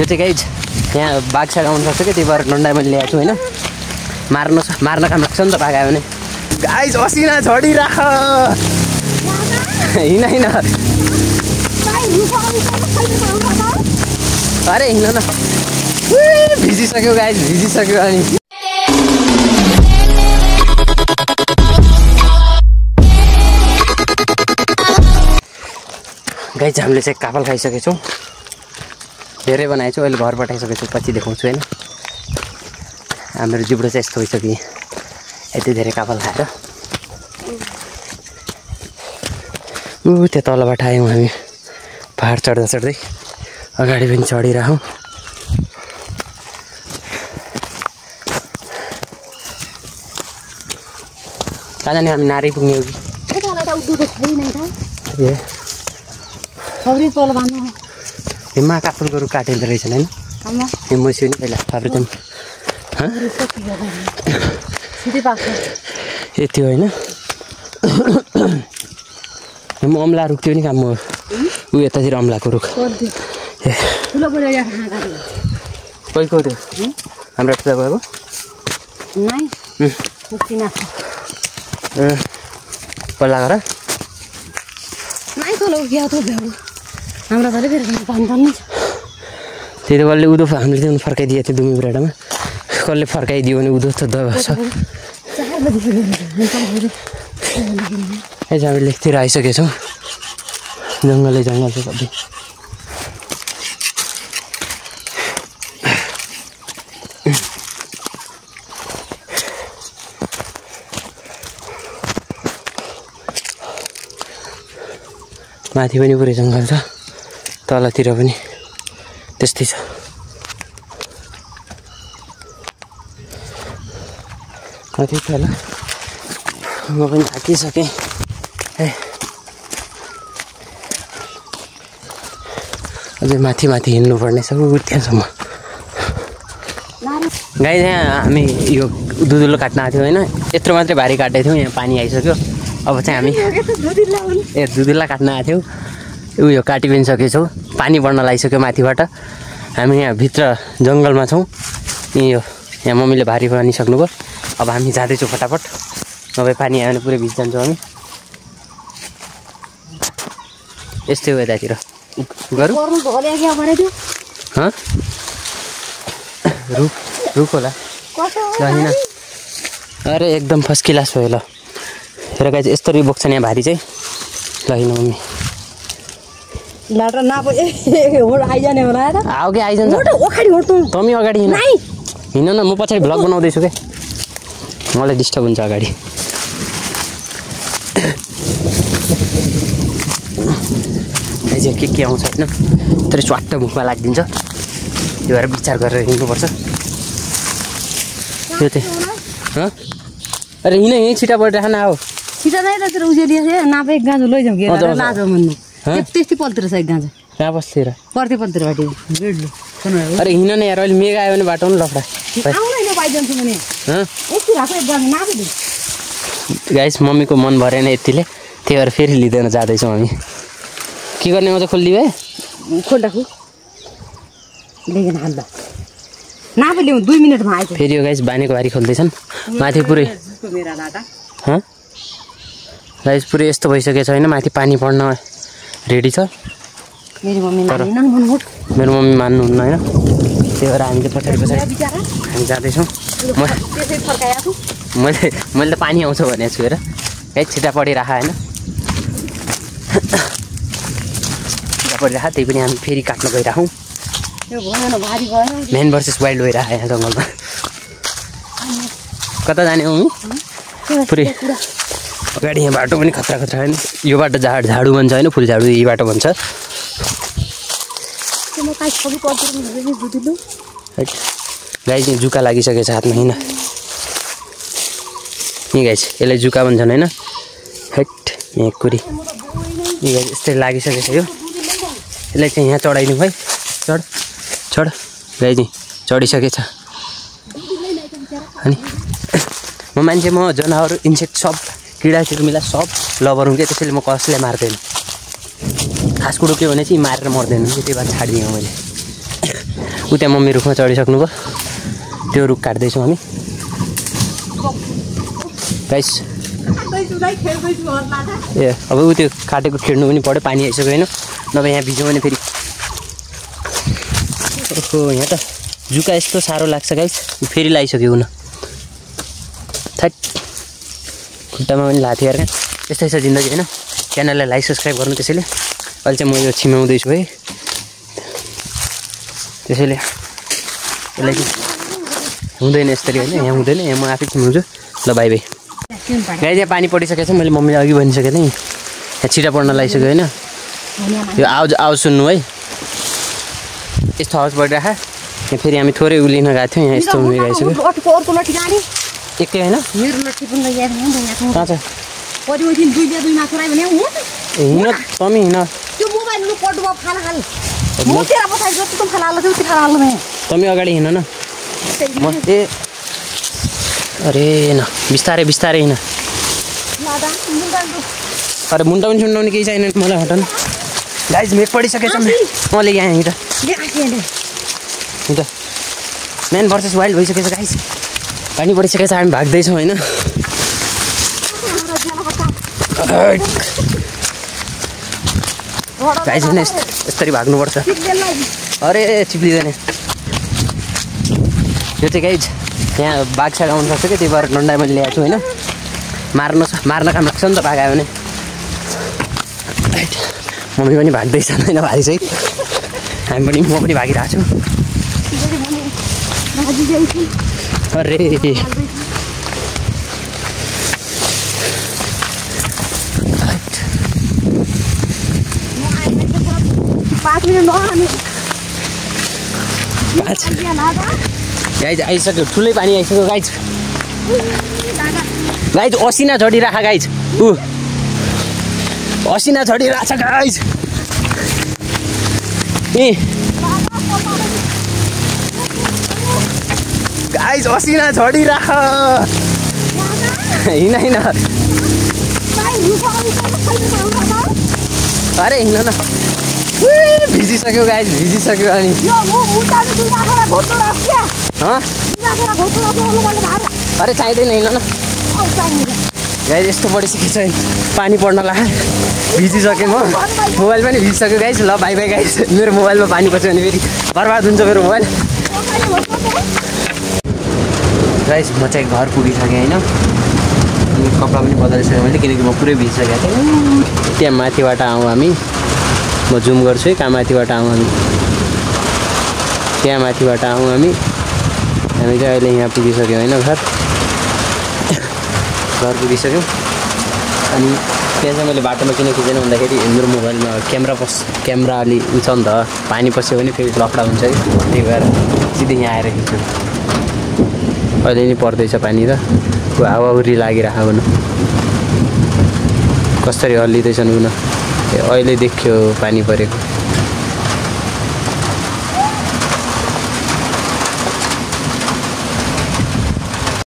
यो चाहिँ गाइज यहाँ बाघ साग आउनु सक्छ क्या, त्यही भएर डन्डा मैले ल्याएको छु होइन। मार्न काम लाग्छ नि त बाघ आयो भने। गाइज असिना झडिराख हिँड अरे हिँड न। भिजिसक्यो गाइज भिजिसक्यो। अनि गाइज हामीले चाहिँ काफल खाइसकेको छौँ, धेरै बनाएको छु। अहिले घर पठाइसकेको छु, पछि देखाउँछु होइन। हाम्रो जिब्रो चाहिँ यस्तो भइसक्यो यति धेरै काफल खाएर। त्यो तलबाट आयौँ हामी, पहाड चढ्दा चढ्दै अगाडि पनि चढिरहौँ। कहाँ जाने हामी? नारी पुग्ने हो कि हिम्मा काफलको रुख काटेको रहेछन् होइन। मसियो नि पहिला फाप्रे यति होइन। अम्ला रुख थियो नि काम ऊ यतातिर अम्लाको रुख कोहीको थियो हाम्रो यता गएको पल्ला गर त्यही त कसले उदो हामीले त्यो फर्काइदिएको थियो दुमी बुढाटामा। कसले फर्काइदियो भने उदो त दबाई छ। हामी लेखतिर आइसकेको छौँ। जङ्गलै जङ्गल छ सबै। माथि पनि पुरै जङ्गल छ, तलतिर पनि त्यस्तै छ। कति तल म पनि थाकिसकेँ। अझै माथि माथि हिँड्नुपर्ने छ त्यहाँसम्म। गाई यहाँ हामी यो दुधुलो काट्न आएको थियौँ होइन। यत्रो मात्रै भारी काटेको थियौँ, यहाँ पानी आइसक्यो। अब चाहिँ हामी दुधुला काट्न आएको थियौँ, उयो काटि पनि सकेछौँ। पानी बढ्न लागिसक्यो माथिबाट। हामी यहाँ भित्र जङ्गलमा छौँ। यहाँ मम्मीले भारी बनिसक्नुभयो। अब हामी जाँदैछौँ फटाफट, नभए पानी आयो भने पुरै भिज जान्छौँ हामी। यस्तै हो यतातिर गरौँ। रुख होला होइन। अरे एकदम फर्स्ट क्लास भयो। ल हेर गाई चाहिँ यस्तो बोक्छन् यहाँ भारी चाहिँ। ल हिँड मम्मी। आऊ कि आइजान्छ। तमी अगाडि हिँड न, म पछाडि भ्लग बनाउँदैछु क्या, मलाई डिस्टर्ब हुन्छ अगाडि। के आउँछ होइन, तर स्वाट्ट मुखमा लागिदिन्छ। त्यो भएर विचार गरेर हिँड्नुपर्छ। त्यो चाहिँ अरे हिँड यहीँ छिटा पढिराख न। आऊ छिटा नै तर उजेलिए नापे एक गाँजो लैजाउँ कि लाज भन्नु। त्यस्तै पल्तिर छ एक गाँजो। कहाँ बस्तिर? पर्ति पल्तिर बाटो। अरे हिँड न यार, अहिले मेघ आयो भने बाटो पनि लफडा। गाइस मम्मीको मन भरेन यतिले, त्यही भएर फेरि लिँदैन जाँदैछौँ हामी। के गर्ने आउँछ खोल्ली भए खोल्दाखु लेकिन हाल्दा नापे ल्याउँ 2 मिनेटमा आइपुग्यो। फेरि यो गाइस बानीको बारी खोल्दैछन् माथि पुरै। गाइस पुरै यस्तो भइसकेको छ होइन, माथि पानी पर्न रेडी छ। मेरो मम्मी मान्नुहुन्न होइन, त्यही भएर हामीले पछाडि हामी जाँदैछौँ। मैले त पानी आउँछ भनेको छु हेर। है छिटा पढिराख होइन, छिटा पढिराख। त्यही पनि हामी फेरि काट्न गइराखौँ। मेन भर्सेस वाइल्ड भइराख यहाँ जङ्गलमा। कता जाने मम्मी? पुरै अगाडि यहाँ बाटो पनि खतरा खतरा होइन। यो बाटो झाडु भन्छ होइन, फुल झाडु यही बाटो भन्छ। गाई चाहिँ जुका लागिसकेको छ हातमा होइन। यी गाई यसलाई जुका भन्छन् होइन। हेट यहाँ कुरी यी गाई यस्तै लागिसकेको छ। यो यसलाई चाहिँ यहाँ चढाइदिउँ है। चढ गाई चाहिँ चढिसकेको छ। अनि म जनावर इन्सेक्ट सब किडा चिरुमिला सब लभर हुँ क्या, त्यसैले म कसैलाई मार्दैन। खास कुरो के भने चाहिँ मारेर मर्दैन, त्यही भएर छाडिदिएँ मैले। उता मम्मी रुखमा चढिसक्नुभयो त्यो रुख काट्दैछौँ हामी गाइस ए अब उ त्यो काटेको खेड्नु पनि पऱ्यो पानी आइसक्यो होइन नभए यहाँ भिज्यो भने फेरि ओहो यहाँ त जुका यस्तो साह्रो लाग्छ गाइस फेरि लगाइसक्यो हुन थैट खुट्टामा पनि लाथ्यो यार यस्तै छ जिन्दगी होइन च्यानललाई लाइक सब्सक्राइब गर्नु त्यसैले अहिले चाहिँ म यो छिमाउँदैछु है त्यसैले यसलाई हुँदैन यसरी होइन यहाँ हुँदैन यहाँ म आफै छिमाउँछु ल बाई बाई गाई यहाँ पानी परिसकेको छ मैले मम्मीले अघि भनिसकेको थिएँ यहाँ छिटा पर्न लगाइसक्यो होइन यो आवाज सुन्नु है यस्तो आवाज परिरहेको यहाँ फेरि हामी थोरै उलिन गएको थियौँ यहाँ यस्तो गइसक्यो एकै होइन कहाँ छ हिँड तमी हिँड तमी अगाडि हिँड न म ए अरे न बिस्तारै बिस्तारै हिँड अरे मुन्टाउने सुन्टाउने केही छैन मलाई हटाउनु गाइज मेघ पढिसकेछ मैले यहाँ हिँड म्यान भर्सेस वाइल्ड भइसकेछ गाइज पानी परिसकेछ हामी भाग्दैछौँ होइन गाइज होइन यसरी भाग्नुपर्छ अरे चिप्लिँदैन यो चाहिँ गाइज यहाँ बाघ साग आउनु सक्छ क्या त्यही भएर डन्डा मैले ल्याएको छु होइन मार्न काम लाग्छ नि त बाघ आयो भने मम्मी पनि भाग्दैछ होइन भाइसहित हामी पनि म पनि भागिरहेको छु अरे गाइज आइसक्यो ठुलै पानी आइसक्यो गाइज गाइज असिना झडिराख गाइज असिना झडिरहेछ गाइज ए गाइज असिना झडिराख हिँड हिँड अरे हिँड न भिजिसक्यो गाइज भिजिसक्यो अनि अरे चाहिँदैन हिँड न गाइज यस्तो पढिसकेको छ पानी पर्न लाग्यो भिजिसकेँ म मोबाइल पनि भिजिसक्यो गाइज ल बाई बाई गाइज मेरो मोबाइलमा पानी पर्छ भने फेरि बर्बाद हुन्छ मेरो मोबाइल गाइज म चाहिँ घर पुगिसकेँ होइन अनि कपडा पनि बदलिसकेँ मैले किनकि म पुरै भिजिसकेको थिएँ त्यहाँ माथिबाट आउँ हामी म जुम गर्छु है कहाँ माथिबाट आउँ हामी त्यहाँ माथिबाट आउँ हामी चाहिँ अहिले यहाँ पुगिसक्यौँ होइन घर पुगिसक्यौँ अनि त्यहाँ चाहिँ मैले बाटोमा किन खिचेन भन्दाखेरि मेरो मोबाइलमा क्यामेरा अलि उ छ नि त पानी पस्यो भने फेरि लफडा हुन्छ है त्यही भएर सिधै यहाँ आएर खिच्छु अहिले नि पर्दैछ पानी त हावाहुरी लागिरहेको हुनु कसरी हल्लिँदैछन् हुन अहिले देखियो पानी परेको